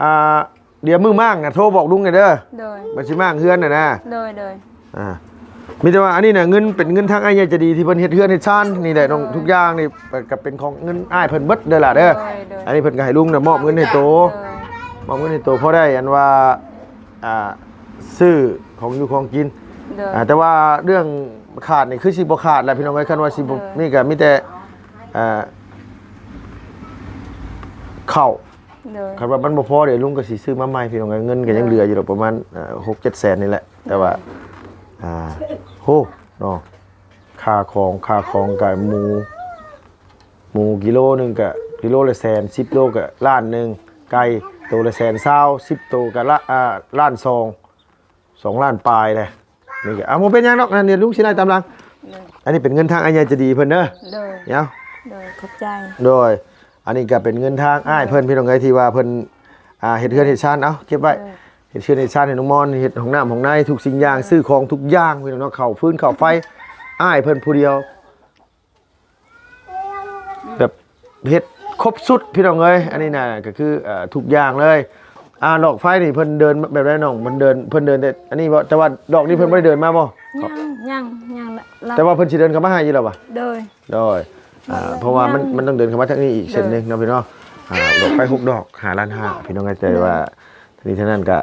ອ່າ ດຽວມື້ມ້າງນະ ໂທບອກລຸງແດ່ເດີ. ໂດຍ ວ່າຊິມ້າງເຮືອນນະນະ. ໂດຍ ໂດຍ ອ່າ ມີແຕ່ວ່າອັນນີ້ນະ ເງິນ ເປັນເງິນທາງອ້າຍໃຫຍ່ໃຈດີທີ່ເພິ່ນເຮັດເຮືອນເຮັດຊານນີ້ແຫຼະ. ໂດຍ ນ້ອງ ທຸກຢ່າງນີ້ ເອີ ກໍເປັນຂອງເງິນອ້າຍເພິ່ນເບິດເດີລະເດີ. ໂດຍ ໂດຍ ອັນນີ້ເພິ່ນກໍໃຫ້ລຸງນະມອບເງິນໃຫ້ໂຕ. ໂດຍ ມອບເງິນໃຫ້ໂຕ ພໍໄດ້ອັນວ່າ ອ່າ ຊື້ຂອງຢູ່ຂອງກິນ. ໂດຍ ອ່າ ແຕ່ວ່າເລື່ອງຂາດນີ້ຄືຊິບໍ່ຂາດແຫຼະ ພີ່ນ້ອງເອີຍ. ຄັນວ່າຊິບໍ່ ໂດຍ ນີ້ກໍມີແຕ່ ອ່າ ເຂົ້າ. ໂດຍ ຄັນວ່າມັນບໍ່ພໍ ດຽວລຸງກໍຊິຊື້ມາໃໝ່ ພີ່ນ້ອງເອີຍ. ເງິນກໍຍັງເຫຼືອຢູ່ດອກ ປະມານ ເອີ ຫົກເຈັດແສນນີ້ແຫຼະ. ແຕ່ວ່າ ໂດຍ ອ່າ ໂຫ ເນາະ ຄ່າຂອງ ຄ່າຂອງກະໝູ ໝູກິໂລໜຶ່ງກະກິໂລລະແສນ ສິບໂລກະລ້ານໜຶ່ງ ໄກ່ໂຕລະແສນຊາວ ສິບໂຕກະລະ ອ່າ ລ້ານສອງ ສອງລ້ານປາຍເດ້. ນີ້ກໍ ອ່າ ບໍ່ເປັນຫຍັງດອກ ອັນນີ້ລຸງຊິໄລ່ຕາມຫຼັງ. ໂດຍ ອັນນີ້ເປັນເງິນທາງອ້າຍໃຫຍ່ໃຈດີເພິ່ນເດີ. ໂດຍ ເນາະ ໂດຍ ຂອບໃຈ. ໂດຍ ອັນນີ້ກໍເປັນເງິນທາງອ້າຍເພິ່ນ ໂດຍ ພີ່ນ້ອງເອີຍ ທີ່ວ່າເພິ່ນ ອ່າ ເຮັດເຮືອນເຮັດຊານ. ເອົາ ເກັບໄວ້. ໂດຍ ເຮັດເຮືອນເຮັດຊານໃຫ້ນ້ອງມອນ ເຮັດຫ້ອງນ້ຳຫ້ອງໃນ ທຸກສິ່ງຢ່າງ ໂດຍ ຊື້ຂອງທຸກຢ່າງ ພີ່ນ້ອງເນາະ ເຂົ້າຟືນເຂົ້າໄຟ ອ້າຍເພິ່ນຜູ້ດຽວ ແບບເຮັດຄົບຊຸດ ພີ່ນ້ອງເອີຍ. ອັນນີ້ນະກໍຄື ເອີ ທຸກຢ່າງເລີຍ. ອ່າ ດອກໄຟນີ້ເພິ່ນເດີນແບບໃດນ້ອງ? ເພິ່ນເດີນ ເພິ່ນເດີນແຕ່ອັນນີ້ບໍ່? ແຕ່ວ່າດອກນີ້ເພິ່ນບໍ່ໄດ້ເດີນມາບໍ່? ຍັງ ຍັງ ຍັງລະ. ແຕ່ວ່າເພິ່ນຊິເດີນເຂົ້າມາໃຫ້ຢູ່ແລ້ວບໍ່? ໂດຍ ໂດຍ ອ່າ ເພາະວ່າມັນ ມັນຕ້ອງເດີນເຂົ້າມາທາງນີ້ອີກເສັ້ນໜຶ່ງເນາະ ໂດຍ ພີ່ນ້ອງ. ອ່າ ດອກໄຟຫົກດອກ ຫ້າລ້ານຫ້າ ພີ່ນ້ອງເອີຍ. ແຕ່ວ່າ ໂດຍ ນີ້ເທົ່ານັ້ນກະ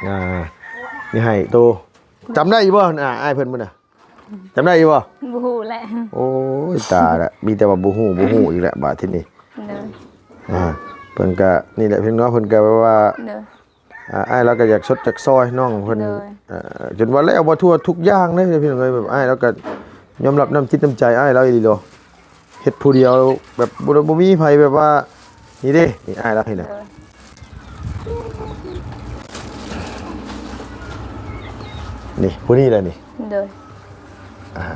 ອ່າ ນີ້ໃຫ້ໂຕ. ໂດຍ ຈຳໄດ້ຢູ່ບໍ່ ອ່າ ອ້າຍເພິ່ນມື້ນະ? ຈຳໄດ້ຢູ່ບໍ່? ບໍ່ຮູ້ແຫຼະ. ໂອ້ຍ ຕາຍລະ ມີແຕ່ວ່າບໍ່ຮູ້ ບໍ່ຮູ້ອີກແລ້ວບາດທີນີ້. ໂດຍ ອ່າ ເພິ່ນກະ ນີ້ແຫຼະ ພີ່ນ້ອງເນາະ ເພິ່ນກະແບບວ່າ ໂດຍ ອ່າ ອ້າຍລາວກະຢາກຊົດຢາກຊ່ອຍນ້ອງເພິ່ນ. ໂດຍ ເອີ ຈົນວ່າແລ້ວບໍ່ທົ່ວທຸກຢ່າງເລີຍ ພີ່ນ້ອງເອີຍ. ແບບອ້າຍລາວກະ ຍອມຮັບນ້ຳຈິດນ້ຳໃຈອ້າຍລາວອີ່ຫຼີໂລ ເຮັດຜູ້ດຽວແບບບໍ່ ບໍ່ມີໃຜແບບວ່າ ນີ້ເດ້ ນີ້ອ້າຍລາວນີ້ນະ ໂດຍ ນີ້ຜູ້ນີ້ແຫຼະນີ້ ໂດຍ ອ່າ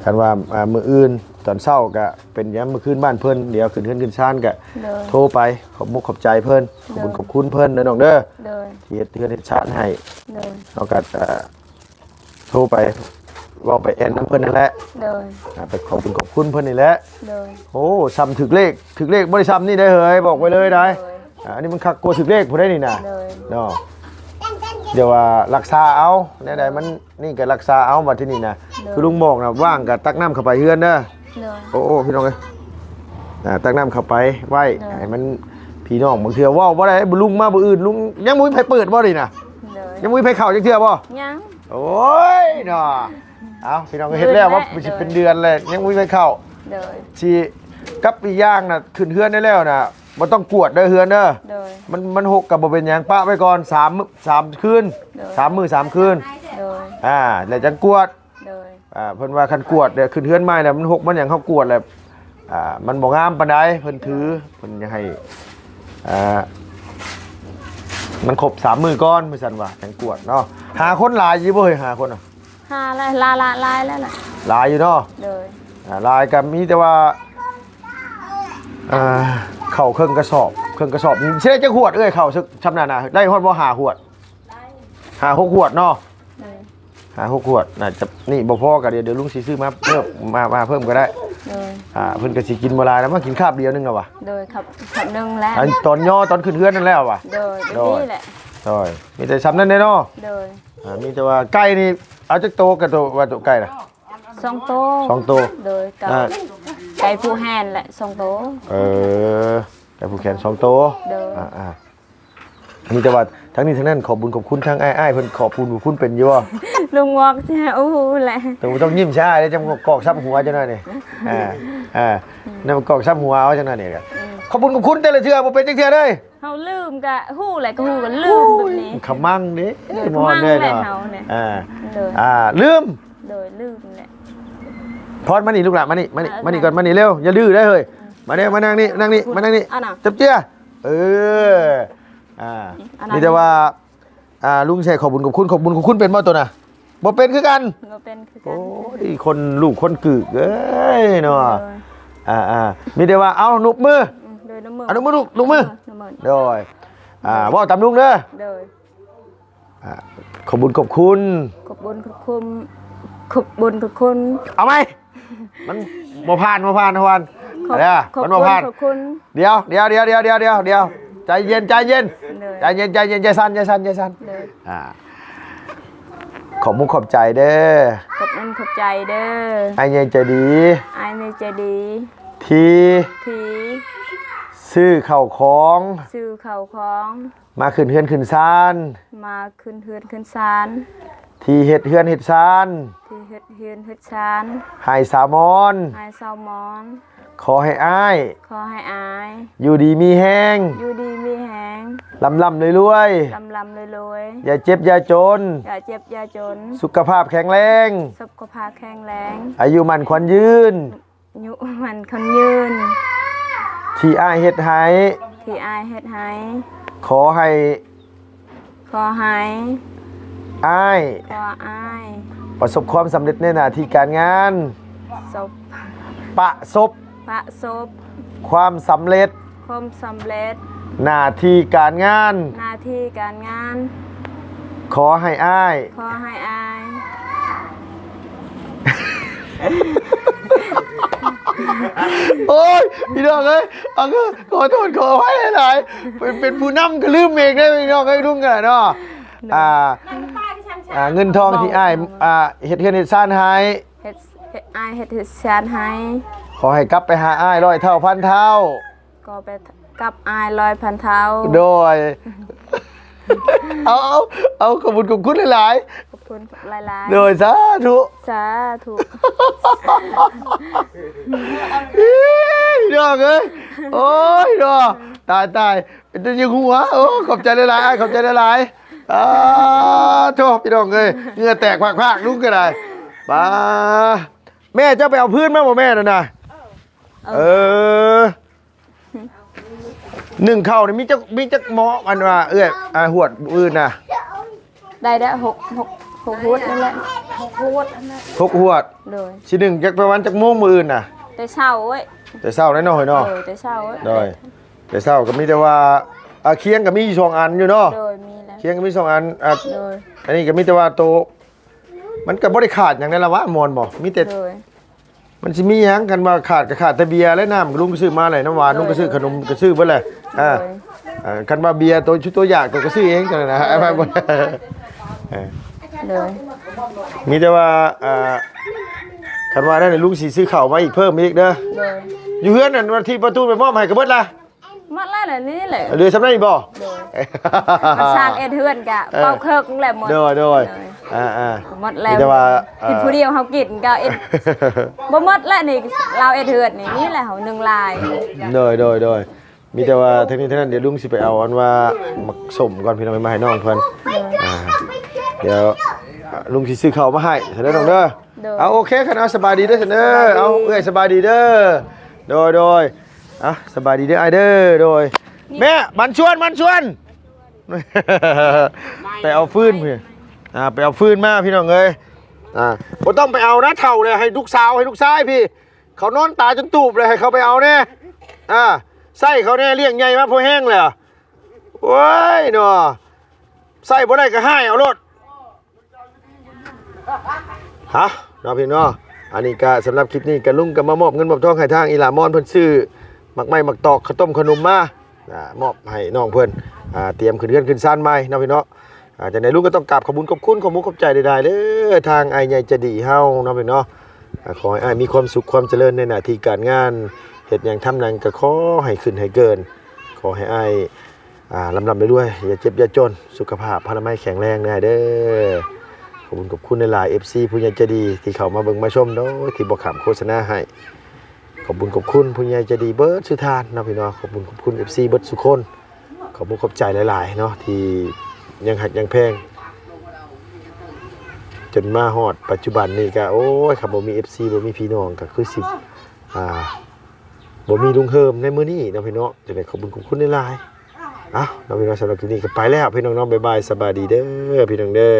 ຄັນວ່າ ອ່າ ມື້ອື່ນຕອນເຊົ້າກະເປັນຍາມມື້ຄືນບ້ານເພິ່ນ ດຽວຂຶ້ນເຮືອນຂຶ້ນຊານກະ ໂດຍ ໂທໄປ ຂອບມຸກຂອບໃຈເພິ່ນ ໂດຍ ຂອບບຸນຂອບຄຸນເພິ່ນເດີນ້ອງເດີ ໂດຍ ທີ່ເຮັດເຮືອນເຮັດຊານໃຫ້ ໂດຍ ເຮົາກະ ອ່າ ໂທໄປເວົ້າໄປແອ່ນນຳເພິ່ນນັ້ນແຫຼະ ໂດຍ ອ່າ ໄປຂອບບຸນຂອບຄຸນເພິ່ນນີ້ແຫຼະ ໂດຍ ໂອ້ ຊ່ຳຖືກເລກ ຖືກເລກບໍ່ໄດ້ຊ່ຳນີ້ໄດ໋ເຮີ້ຍ ບອກໄວ້ເລີຍໄດ໋ ໂດຍ ອ່າ ອັນນີ້ມັນຄັກກວ່າຖືກເລກຜູ້ໃດນີ້ນະ ໂດຍ ເນາະ ດຽວວ່າລັກສາເອົາ ແນວໃດມັນນີ້ກະລັກສາເອົາ ບັດທີນີ້ນະ ໂດຍ ຄືລຸງບອກນະ ວ່າງກະຕັກນ້ຳເຂົ້າໄປເຮືອນເດີ ໂດຍ ໂອ້ ໂອ້ ພີ່ນ້ອງເອີຍ ອ່າ ຕັກນ້ຳເຂົ້າໄປໄວ້ ໂດຍ ໃຫ້ມັນ ພີ່ນ້ອງບາງເທື່ອເວົ້າບໍ່ໄດ້ ລຸງມາມື້ອື່ນ ລຸງ ຍັງບໍ່ມີໃຜເປີດບໍ່ນີ້ນະ ໂດຍ ຍັງບໍ່ມີໃຜເຂົ້າຈັກເທື່ອບໍ່ ຍັງ ໂອ້ຍເນາະ ເອົາ ພີ່ນ້ອງເອີຍ ເຮັດແລ້ວວ່າ ເດືອນແລ້ວ ຊິເປັນເດືອນແລ້ວ ຍັງບໍ່ມີໃຜເຂົ້າ ໂດຍ ຊິ ກັບອີກຢ່າງນະ ຂຶ້ນເຮືອນໄດ້ແລ້ວນະ ບໍ່ຕ້ອງກວດເດີເຮືອນເດີ ໂດຍ ມັນ ມັນຮົກກະບໍ່ເປັນຫຍັງ ປະໄວ້ກ່ອນ ສາມ ສາມຄືນ ໂດຍ ສາມມື້ສາມຄືນ ໂດຍ ອ່າ ແລ້ວຈັ່ງກວດ ໂດຍ ອ່າ ເພິ່ນວ່າຄັນກວດແລ້ວ ຂຶ້ນເຮືອນໃໝ່ແລ້ວ ມັນຮົກມັນຫຍັງ ເຮົາກວດແລ້ວ ອ່າ ມັນບໍ່ງາມປານໃດ ເພິ່ນຖື ເພິ່ນຢາກໃຫ້ ອ່າ ມັນຄົບສາມມື້ກ່ອນ ວ່າຊັ້ນວ່າ ຈັ່ງກວດເນາະ ຫາຄົນຫຼາຍຢູ່ບໍ່ເຮີ້ຍ ຫາຄົນນະ ຫາຫຼາຍ ຫຼາຍ ຫຼາຍ ຫຼາຍແລ້ວລະ ຫຼາຍຢູ່ເນາະ ໂດຍ ອ່າ ຫຼາຍກະມີແຕ່ວ່າ ອ່າ ເຂົ້າເຄິ່ງກະສອບ ເຄິ່ງກະສອບນີ້ຊິໄດ້ຈັກຫວດເອື້ອຍ ເຂົ້າຊ່ຳນັ້ນນະ ໄດ້ຮອດບໍ່ ຫ້າຫວດ ຫ້າຫົກຫວດເນາະ ໂດຍ ຫ້າຫົກຫວດ ໜ້າຈະນີ້ບໍ່ພໍ ກະດຽວ ດຽວລຸງຊິຊື້ມາເພີ່ມ ມາ ມາເພີ່ມກະໄດ້ ໂດຍ ອ່າ ເພິ່ນກະຊິກິນບໍ່ຫຼາຍແລ້ວ ມາກິນຄາບດຽວໜຶ່ງແລ້ວຫວາ ໂດຍ ຄາບ ຄາບໜຶ່ງແລ້ວ ອັນຕອນຍໍຕອນຂຶ້ນເຮືອນນັ້ນແລ້ວຫວາ ໂດຍ ໂດຍ ແບບນີ້ແຫຼະ ໂດຍ ມີແຕ່ຊ່ຳນັ້ນເດ້ເນາະ ໂດຍ ອ່າ ມີແຕ່ວ່າໄກ່ນີ້ ເອົາຈັກໂຕ ກະໂຕ ວ່າໂຕໄກ່ນະ ສອງໂຕ ສອງໂຕ ໂດຍ ກັບ ອ່າ ໄກ່ຜູ້ແຮນແຫຼະ ສອງໂຕ ເອີ ໄກ່ຜູ້ແຮນສອງໂຕ ໂດຍ ອ່າໆ ມີແຕ່ວ່າທັງນີ້ທັງນັ້ນ ຂອບບຸນຂອບຄຸນທາງອ້າຍ ອ້າຍເພິ່ນຂອບບຸນຂອບຄຸນເປັນຢູ່ບໍ່? ລຸງບອກຊິຮູ້ແຫຼະ ຕ້ອງ ຕ້ອງຍິ້ມໃສ່ອ້າຍເດ້ ຈະມາກອກຊ້ຳຫົວຈັກໜ້ອຍນີ້ ອ່າ ອ່າ ນຳມາກອກຊ້ຳຫົວເອົາຈັກໜ້ອຍນີ້ ອືມ ຂອບບຸນຂອບຄຸນແຕ່ລະເທື່ອບໍ່ເປັນຈັກເທື່ອເດ້ ເຮົາລືມກະຮູ້ແຫຼະ ກະຮູ້ກະລືມແບບນີ້ ໂອ້ຍ ຂະມັງເດ້ ໂດຍ ໝໍເດ້ເນາະ ຂະມັງແຫຼະເຮົານີ້ ອ່າ ໂດຍ ອ່າ ລືມ ໂດຍ ລືມແຫຼະ ພອນ ມານີ້ລູກຫຼານ ມານີ້ ມານີ້ ອ່າ ມານີ້ກ່ອນ ມານີ້ເລັວ ຢ່າດື້ເດ້ເຮີ້ຍ ອືມ ມາເດ້ ມານັ່ງນີ້ ນັ່ງນີ້ ມານັ່ງນີ້ ອ່ານະ ຈັບເຈ້ຍ ເອີ ອ່າ ອັນນັ້ນ ມີແຕ່ວ່າ ອ່າ ລຸງຊິໃຫ້ຂອບບຸນຂອບຄຸນ ຂອບບຸນຂອບຄຸນເປັນບໍ່ໂຕນະ? ບໍ່ເປັນຄືກັນ ບໍ່ເປັນຄືກັນ ໂອ້ຍ ຄົນລູກຄົນກືກເອີຍເນາະ ໂດຍ ອ່າໆ ມີແຕ່ວ່າ ເອົາ ນົບມື ອືມ ໂດຍ ນົບມື ເອົາ ນົບມືລູກ ນົບມື ເອີ ນົບມື ໂດຍ ອ່າ ເວົ້າຕາມລຸງເດີ ໂດຍ ອ່າ ຂອບບຸນຂອບຄຸນ ຂອບບຸນຂອບຄຸນ ຂອບບຸນຂອບຄຸນ ເອົາໃໝ່ ມັນບໍ່ຜ່ານ ບໍ່ຜ່ານ ບໍ່ຜ່ານ ຂອບ ເດີ ຂອບ ມັນບໍ່ຜ່ານ ຂອບຄຸນ ດຽວ ດຽວ ດຽວ ໃຈເຢັນ ໃຈເຢັນ ໂດຍ ໃຈເຢັນ ໃຈເຢັນ ຢ່າສັ່ນ ຢ່າສັ່ນ ຢ່າສັ່ນ ໂດຍ ອ່າ ຂອບມຸກຂອບໃຈເດີ ຂອບມຸກຂອບໃຈເດີ ອ້າຍໃຫຍ່ໃຈດີ ອ້າຍໃຫຍ່ໃຈດີ ທີ່ ທີ່ ຊື້ເຂົ້າຂອງ ຊື້ເຂົ້າຂອງ ມາຂຶ້ນເຮືອນຂຶ້ນຊານ ມາຂຶ້ນເຮືອນຂຶ້ນຊານ ທີ່ເຮັດເຮືອນເຮັດຊານ ທີ່ເຮັດເຮືອນເຮັດຊານ ໃຫ້ສາວມອນ ໃຫ້ສາວມອນ ຂໍໃຫ້ອ້າຍ ຂໍໃຫ້ອ້າຍ ຢູ່ດີມີແຮງ ຢູ່ດີມີແຮງ ລ່ຳໆລວຍໆ ລ່ຳໆລວຍໆ ຢ່າເຈັບຢ່າຈົນ ຢ່າເຈັບຢ່າຈົນ ສຸຂະພາບແຂງແຮງ ສຸຂະພາບແຂງແຮງ ອາຍຸໝັ້ນຂວັນຍືນ ອາຍຸໝັ້ນຂວັນຍືນ ທີ່ອ້າຍເຮັດໃຫ້ ທີ່ອ້າຍເຮັດໃຫ້ ຂໍໃຫ້ ຂໍໃຫ້ ອ້າຍ ຂໍອ້າຍ ປະສົບຄວາມສຳເລັດໃນໜ້າທີ່ການງານ ສົບ ປະສົບ ປະສົບ ຄວາມສຳເລັດ ຄວາມສຳເລັດ ໜ້າທີ່ການງານ ໜ້າທີ່ການງານ ຂໍໃຫ້ອ້າຍ ຂໍໃຫ້ອ້າຍ ໂອ້ຍ ພີ່ນ້ອງເອີຍ ເອົາ ຂໍໂທດຂໍອະໄພຫຼາຍໆ ເປັນ ເປັນຜູ້ນຳກໍລືມເອງເດ້ ພີ່ນ້ອງເອີຍ ລຸງກໍເນາະ ໂດຍ ອ່າ ອ່າ ເງິນທອງທີ່ອ້າຍ ອ່າ ເຮັດເຮືອນເຮັດຊານໃຫ້ ເຮັດ ເຮັດ ອ້າຍເຮັດເຮືອນເຮັດຊານໃຫ້ ຂໍໃຫ້ກັບໄປຫາອ້າຍຮ້ອຍເທົ່າພັນເທົ່າ ກໍໄປກັບອ້າຍຮ້ອຍພັນເທົ່າ ໂດຍ ເອົາ ເອົາ ເອົາ ຂອບຄຸນ ຂອບຄຸນຫຼາຍໆ ຂອບຄຸນຫຼາຍໆ ໂດຍ ສາທຸ ສາທຸ ອີ ພີ່ນ້ອງເອີຍ ໂອ້ຍເນາະ ຕາຍ ຕາຍ ເປັນຕາຢາກຫົວ ໂອ້ ຂອບໃຈຫຼາຍໆ ຂອບໃຈຫຼາຍໆ ສາທຸ ພີ່ນ້ອງເອີຍ ເຫື່ອແຕກພາກໆ ລຸງກໍໄດ້ ປາ ແມ່ເຈົ້າໄປເອົາຟືນມາບໍ່ແມ່ນັ້ນນະ? ເອີ ເອີ ໜຶ້ງເຂົ້ານີ້ມີຈັກ ມີຈັກໝໍ້ ອັນວ່າເອື້ອຍ ອ່າ ຫວດມື້ອື່ນນະ? ໄດ້ແລ້ວ ຫົກ ຫົກ ຫົກຫວດນັ້ນແຫຼະ ຫົກຫວດ ຫົກຫວດ. ໂດຍ ຊິໜຶ້ງຈັກປະມານຈັກໂມງມື້ອື່ນນະ? ແຕ່ເຊົ້າເວີ້ຍ ແຕ່ເຊົ້າແລ້ວເນາະ ເຮີ້ຍເນາະ. ເອີ ແຕ່ເຊົ້າເວີ້ຍ ໂດຍ ແຕ່ເຊົ້າກໍມີແຕ່ວ່າ ອ່າ ຄຽງກໍມີຢູ່ສອງອັນຢູ່ເນາະ. ໂດຍ ມີແລ້ວ ຄຽງກໍມີສອງອັນ ອ່າ ໂດຍ ອັນນີ້ກໍມີແຕ່ວ່າໂຕ ມັນກໍບໍ່ໄດ້ຂາດຫຍັງໃດລະວະ ມ່ອນບໍ່? ມີແຕ່ ໂດຍ ມັນຊິມີຫຍັງ ຄັນວ່າຂາດກໍຂາດແຕ່ເບຍ ແລະ ນ້ຳ ລຸງກໍຊື້ມາແຫຼະ ນ້ຳຫວານ ໂດຍ ລຸງກໍຊື້ ໂດຍ ຂະໜົມກໍຊື້ເບິດແຫຼະ. ໂດຍ ອ່າ ອ່າ ຄັນວ່າເບຍໂຕຊຸດໂຕຢາກ ໂຕກໍຊື້ເອງ ຈັ່ງນັ້ນນະ. ໂດຍ ເອີ ໂດຍ ມີແຕ່ວ່າ ອ່າ ຄັນວ່ານັ້ນ ລຸງຊິຊື້ເຂົ້າມາອີກ ເພີ່ມອີກເດີ. ໂດຍ ຢູ່ເຮືອນນັ້ນ ວັນທີ່ປະຕູໄປມອບໃຫ້ກໍເບິດລະ. ໝົດແລ້ວ ນີ້ແຫຼະ ເຫຼືອສ່ຳນັ້ນອີກບໍ່? ໂດຍ ມັນສ້າງເຮັດເຮືອນກະ ເອີ ເປົ່າເຄີກແຫຼະໝົດ. ໂດຍ ໂດຍ ໂດຍ ອ່າໆ ໝົດແລ້ວ ມີແຕ່ວ່າ ເອີ ກິນຜູ້ດຽວເຮົາກິນກະເຮັດ ບໍ່ໝົດແລ້ວນີ້ ລາວເຮັດເຮືອນນີ້ ນີ້ແຫຼະເຮົາໜຶ່ງລາຍ. ໂດຍ ໂດຍ ໂດຍ ມີແຕ່ວ່າທັງນີ້ທັງນັ້ນ ດຽວລຸງຊິໄປເອົາອັນວ່າໝາກສົ້ມກ່ອນ ພີ່ນ້ອງ ມາໃຫ້ນ້ອງເພິ່ນ. ໂດຍ ອ່າ ດຽວລຸງຊິຊື້ເຂົ້າມາໃຫ້ ເດີນ້ອງເດີ. ໂດຍ ເອົາ ໂອເຄ ຄັນເອົາ ສະບາຍດີເດີ ເດີ. ສະບາຍດີ ເອົາ ເອື້ອຍ ສະບາຍດີເດີ. ໂດຍ ໂດຍ ອ່ະ ສະບາຍດີເດີ ອ້າຍເດີ. ໂດຍ ແມ່ ມັນຊວນ ມັນຊວນ ໄປເອົາຟືນ ອ່າ ໄປເອົາຟືນມາ ພີ່ນ້ອງເອີຍ. ອ່າ ບໍ່ຕ້ອງໄປເອົານະ ເຖົ້າແລ້ວ ໃຫ້ລູກສາວ ໃຫ້ລູກຊາຍພີ້ ເຂົານອນຕາຈົນຕູບແລ້ວ ໃຫ້ເຂົາໄປເອົາແດ່. ອ່າ ໃຊ້ເຂົາແດ່ ລ້ຽງໃຫຍ່ມາພໍແຮງແລ້ວ. ໂອ້ຍເນາະ ໃຊ້ບໍ່ໄດ້ກໍຮ້າຍເອົາໂລດ. ຮະ ເນາະພີ່ນ້ອງເນາະ ອັນນີ້ກະ ສຳລັບຄລິບນີ້ກະ ລຸງກະມາມອບເງິນມອບທອງໃຫ້ທາງອີ່ຫຼ້າມອນ ເພິ່ນຊື້ໝາກໄມ້ໝາກຕອກ ເຂົ້າຕົ້ມຂະໜົມມາ ອ່າ ມອບໃຫ້ນ້ອງເພິ່ນ ອ່າ ຕຽມຂຶ້ນເຮືອນຂຶ້ນຊານໃໝ່ເນາະພີ່ນ້ອງເນາະ. ອ່າ ຈັ່ງໃດລຸງກໍຕ້ອງກາບຂອບບຸນຂອບຄຸນ ຂອບມຸກຂອບໃຈຫຼາຍໆເດີ ທາງອ້າຍໃຫຍ່ໃຈດີເຮົາເນາະພີ່ນ້ອງເນາະ. ອ່າ ຂໍໃຫ້ອ້າຍມີຄວາມສຸກຄວາມຈະເລີນໃນໜ້າທີ່ການງານ ເຮັດຫຍັງທຳຫຍັງກໍຂໍໃຫ້ຂຶ້ນໃຫ້ເກີນ ຂໍໃຫ້ອ້າຍ ອ່າ ລ່ຳໆລວຍໆ ຢ່າເຈັບຢ່າຈົນ ສຸຂະພາບພະລາໄມແຂງແຮງເດີ. ຂອບຄຸນຂອບຄຸນຫຼາຍໆ ເອັຟຊີ ຜູ້ໃຫຍ່ໃຈດີທີ່ເຂົ້າມາເບິ່ງມາຊົມໂດຍທີ່ບໍ່ຂ້າມໂຄສະນາໃຫ້. ຂອບຄຸນຂອບຄຸນຜູ້ໃຫຍ່ໃຈດີເບິດສູ່ທ່ານເນາະພີ່ນ້ອງ. ຂອບຄຸນຂອບຄຸນ ເອັຟຊີ ເບິດສູ່ຄົນ. ຂອບຄຸນຂອບໃຈຫຼາຍໆເນາະ ທີ່ຍັງຮັກຍັງແພງ ຈົນມາຮອດປັດຈຸບັນນີ້ກະ ໂອ້ຍ ຄັນບໍ່ມີ ເອັຟຊີ ບໍ່ມີພີ່ນ້ອງກະຄືຊິ ອ່າ ບໍ່ມີລຸງເຮີມໃນມື້ນີ້ເນາະພີ່ນ້ອງ. ຈັ່ງໃດຂອບຄຸນຂອບຄຸນຫຼາຍໆ. ເອົ້າ ເນາະພີ່ນ້ອງ ສຳລັບຄລິບນີ້ກໍໄປແລ້ວພີ່ນ້ອງເນາະ. ບາຍບາຍ ສະບາຍດີເດີພີ່ນ້ອງເດີ.